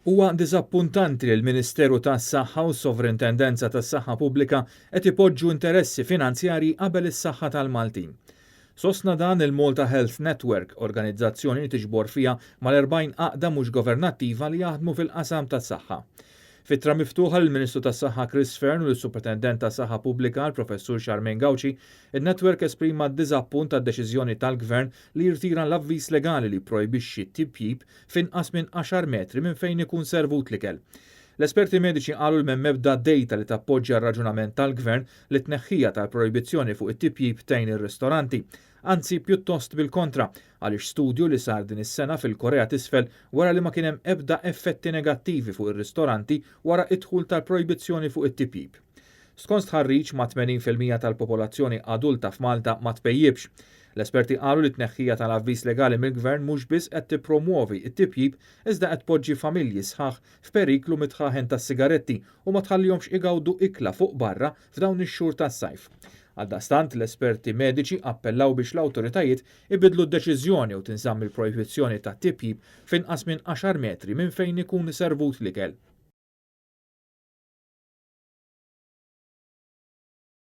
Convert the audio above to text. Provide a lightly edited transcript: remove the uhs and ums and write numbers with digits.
Huwa diżappuntanti li l-Ministeru tas-Saħħa u s-Sovrintendenza tas-Saħħa Pubblika qed ipoġġu interessi finanzjarji qabel is-saħħa tal-Maltin. Sostna dan il-Malta Health Network, organizzazzjoni li tiġbor fiha mal-40 għaqda mhux governattiva li jaħdmu fil-qasam tas-saħħa. F'ittra miftuħa lill-Ministru tas-Saħħa Chris Fearne u lis-Supretendent tas-Saħħa Pubblika l-Professur Charmaine Gauci, in-netwerk esprima d-diżappunt għad-deċiżjoni tal-Gvern li jirtira l-avviż legali li jipprojbixxi t-tipjip f'inqas minn għaxar metri minn fejn ikun servut l-ikel. L-esperti mediċi qalu li m'hemm ebda dejta li tappoġġja r-raġunament tal-Gvern li t-tneħħija tal-projbizzjoni fuq it-tipjip tgħin ir-ristoranti. Anzi, pjuttost bil-kontra, għaliex studju li sar din is-sena fil-Korea t'Isfel wera li ma kien hemm ebda effetti negattivi fuq ir-ristoranti wara d-dħul tal-projbizzjoni fuq it-tipjip. Skont stħarriġ, ma' 80% tal-popolazzjoni adulta f'Malta ma tpejjipx. L-esperti qalu li t-tneħħija tal-avviż legali mill-Gvern mhux biss qed tippromwovi t-tipjip iżda qed tpoġġi familji sħaħ f'periklu mid-dħaħen tas-sigaretti u ma tħallihomx igawdu ikla fuq barra f'dawn ix-xhur tas-sajf. Għaldaqstant, l-esperti mediċi appellaw biex l-awtoritajiet ibiddlu d-deċiżjoni u tinżamm il-projbizzjoni tat-tipjip f'inqas minn għaxar metri minn fejn ikun servut l-ikel.